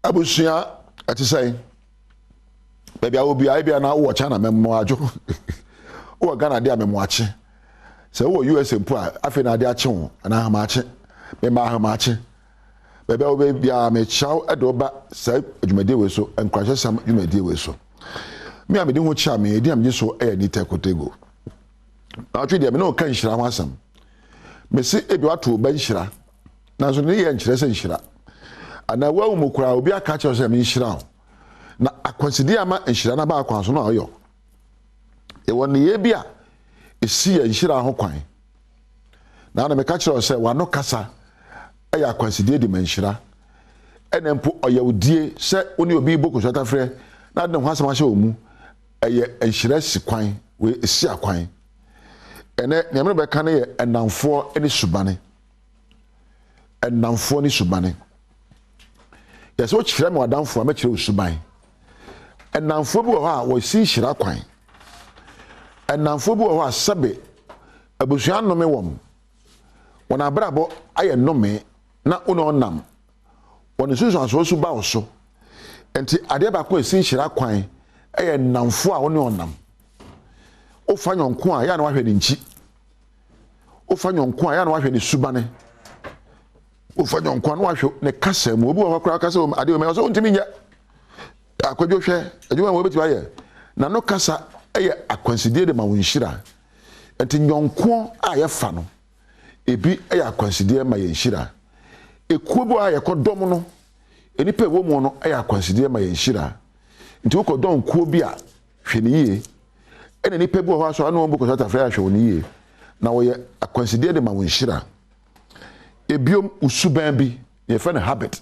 Abusua, ɛte sɛn? Baabi a wɔ biara, ebia na wowɔ China mɛmo adwo. Wowɔ Ghana de a mɛmo akye. Sɛ wowɔ USA mpo a, afei na ade akye wo anaa ahamakye. Mema ahamakye. Baabi a wobɛ biara, mekyia wo de wo ba saa dwumadie wei so, nkuranhyɛsɛm dwumadie wei so. Me a mede ho kyia me, edin a megye so yɛ Anita Kotego. Na ɔtwe deɛ, me ne wo ka nhyira ho asɛm. Mese ebi wato wo ba nhyira. Nanso ne yɛ nkyerɛ sɛ nhyira. Anaa woawu mu koraa obi aka akyerɛ wo sɛ menhyira wo. Na akwansideɛ ama nhyira no aba akwan so no a ɔyɔ. Yɛwɔ nneyɛɛ bi a ɛsi yɛn nhyira ho kwan. Na na meka kyerɛ wo sɛ w'ano kasa yɛ akwansideɛ de ma nhyira. Ɛna mpo ɔyawdie sɛ wo ne obi bɔ kosua tafrɛ na ade ne ho asɛm ahyɛ wo mu ɛyɛ nhyira si kwan, wei ɛsi akwan. Ɛnɛ nea mene bɛka no yɛ nnamfoɔ ne subane. Nnamfoɔ ne subane. Yɛ sɛ wokyerɛ me w'adamfo a mɛkyerɛ wo suban. Nnamfoɔ bi wɔ hɔ a wɔsi nhyira kwan. Nnamfoɔ bi wɔ hɔ a sɛbe abusua nnome wɔn. Wɔn abrabɔ ayɛ nnome na wo ne wɔn nam. Wɔn nsunsuansoɔ nso ba wo so. Nti adeɛ baako a ɛsi nhyira kwan yɛ nnamfoɔ a wo ne wɔn nam. Wofa nyɔnko a yɛ a na wahwɛ ne nkyi. Wofa nyɔnko a, yɛ a na wahwɛ ne subane. Wofa nyɔnko a, na wahwɛ ne kasa mu. Obi wɔ hɔ koraa kasa wɔ adeɛ wɔ sɛ wontumi nyɛ. Akwadwo hwɛ, adwuma a wɔbɛtumi ayɛ. Na no kasa yɛ akwansideɛ de ma wo nhyira. Nti nyɔnko a yɛfa no, ebi yɛ akwansideɛ ma yɛn nhyira. Ekuo bi wɔ hɔ a yɛkɔdɔm no, nnipa a ɛwɔ mu no yɛ akwansideɛ ma yɛn nhyira. Nti wokɔdɔm kuo bi a, Hwɛ no yie. Ɛna nnipa bi wɔ hɔ a so a ne wɔn bɔ kosua tafra a hwɛ wɔn yie. Na wɔyɛ akwansideɛ de ma wɔn nhyira. Ebiom, wo suban bi, yɛfrɛ no habit.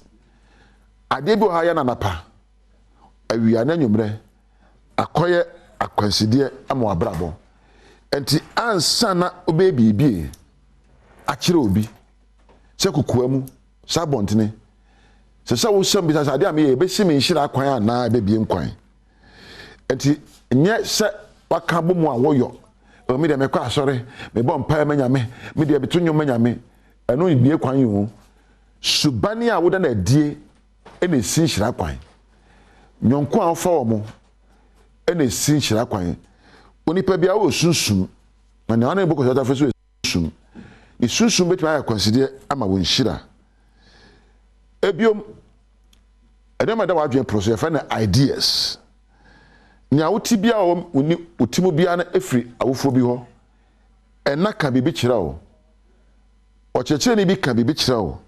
Adeɛ bi wɔ hɔ a yɛ no anapa, awia ne anwummerɛ, akɔyɛ akwansideɛ ama w'abrabɔ. Nti ansa na wobɛyɛ biribi akyerɛ obi, sɛ kokoa mu, sɛ abɔntene, sɛ sɛ wosɛm bisa sɛ adeɛ a meyɛ ɛbɛsi me nhyira kwan anaa ɛbɛbie nkwan. Nti nyɛ sɛ waka abɔ mu a wɔyɔ. O me deɛ mekɔ asɔre, mebɔ mpaeɛ ma Nyame, me deɛ meto nnwom ma Nyame. Ɛno mmue kwan o. Suban a woda no adie na ɛsi nhyira kwan. Nyɔnko a wofa wɔn na ɛsi nhyira kwan. Onipa biara wɔ sunsum, na nea ɔne ne bɔ kɔsatafo nso yɛ sunsum. Ne sunsum bɛtumi ayɛ akwansideɛ ama wo nhyira. Ebiom, Nneɛma a ɛda w'adwene pono so, yɛfrɛ no ideas. Nea wote biara wɔ wo ni wo ti mu biara no firi awofoɔ bi hɔ. Ɛna ka biribi kyerɛ wo. Ɔkyerɛkyerɛni bi ka biribi kyerɛ wo.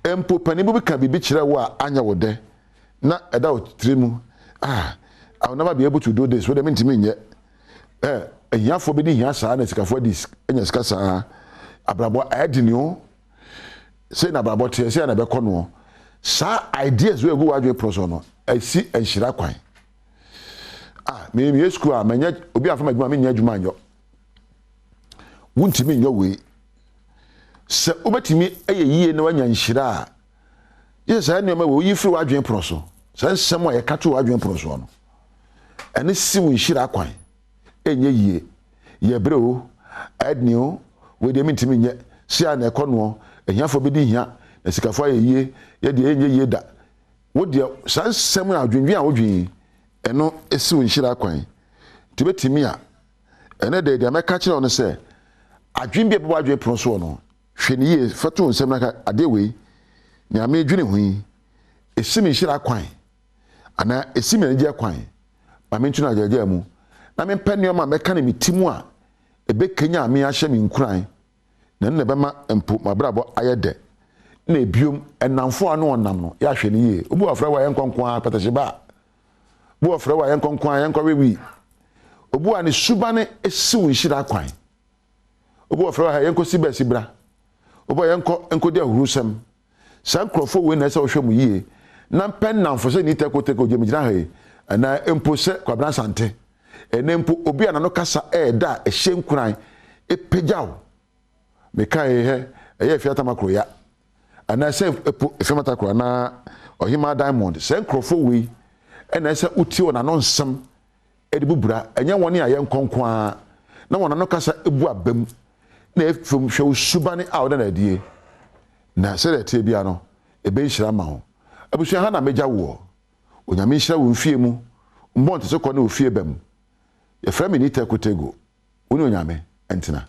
Mpo panin bi ka biribi kyerɛ wo a anyɛ wo dɛ na ɛda wo tiri mu. Ah, I will never be able to do this. Wo deɛ mentumi nyɛ. Eh, ahiafoɔ bɛdi hia saa na asikafoɔ adi anya sika saa. Abrabɔ ayɛ den o. Sei na abrabɔ teɛ, sei na ɛbɛkɔ noɔ. Saa ideas wei egu w'adwene pono so no, ɛsi nhyira kwan. Ah, me meyɛ sukuu a, manyɛ obi amfa m'adwuma menyɛ adwuma nyɔ. Wontumi nyɔ wei. Sɛ wobɛtumi ayɛ yie na woanya nhyira a, gye sɛ saa nneɛma wei woyi firi w'adwene pono so. Saa nsɛm a yɛka to w'adwene pono soɔ no, ɛne si wo nhyira kwan. Ɛnyɛ yie. Yɛ brɛ o, ɛdne o, wei deɛ mentumi nyɛ, sei ara na ɛkɔ noɔ, ahiafoɔ bɛdi hia, na asikafoɔ ayɛ yie, yɛ deɛ ɛnyɛ yie da. Wo deɛ saa nsɛm a adwendwen a wodwen yi, ɛno si wo nhyira kwan. Nti wobɛtumi a, ɛnɛ da yi deɛ mɛka akyerɛ wo ne sɛ, adwene bi a ɛbɛbɔ w'adwene pono soɔ no, hwɛ no yie, fa to wo nsam na ka, adeɛ wei, nea meredwene ho yi, ɛsi me nhyira kwan, anaa ɛsi me anigyeɛ kwan. Ma mentu no agyagyaa mu, na mempɛ nneɛma a mɛka no me ti mu a ɛbɛkanyan me ahyɛ me nkuran, na ɛno na ɛbɛma mpo m'abrabɔ ayɛ dɛ. Na ebiom, nnamfo a ne wɔn nam no, yɛ ahwɛ no yie. Obi wɔ hɔ a ɔfrɛ wo a yɛnkɔ nko ara pɛtɛhye ba a. Obi wɔ hɔ a ɔfrɛ wo a yɛnkɔ nko ara yɛnkɔwe wii. Obi wɔ hɔ a ne suban si wo nhyira kwan. Obi wɔ hɔ a ɔfrɛ wo a yɛnkɔsi bɛsi bra. Obi wɔ hɔ a yɛnkɔ nkɔdi ahuhusɛm. Saa nkurɔfoɔ wei na ɛsɛ sɛ wohwɛ mu yie na mpɛ nnamfo sɛ Nita Koteko gye megyina ha yi anaa mpo sɛ Kwabena Asante. Ɛnnɛ mpo obi a n'ano kasa yɛ dɛ a ɛhyɛ nkuran, ɛpagya wo. Mekae hɛ, ɛyɛ Afia Tamaklo ya anaa sɛ mpo Afia Mataklo anaa Ɔhemaa Diamond. Saa nkurɔfoɔ wei na ɛsɛ sɛ wotie wɔn ano nsɛm de bu bra, ɛnyɛ wɔn a yɛnkɔ nko ara na wɔn ano kasa bu aba mu na afei hwɛ wo suban a woda no adie na sɛdeɛ ɛteɛ biara no ɛbɛyɛ nhyira ama wo. Abusua ha na mɛgya woɔ. Onyame nhyira wo mfie mu, mbɔ ntete kɔ ne ofie ba mu. Yɛfrɛ me Nita Kotego. Wo ne Onyame ntena.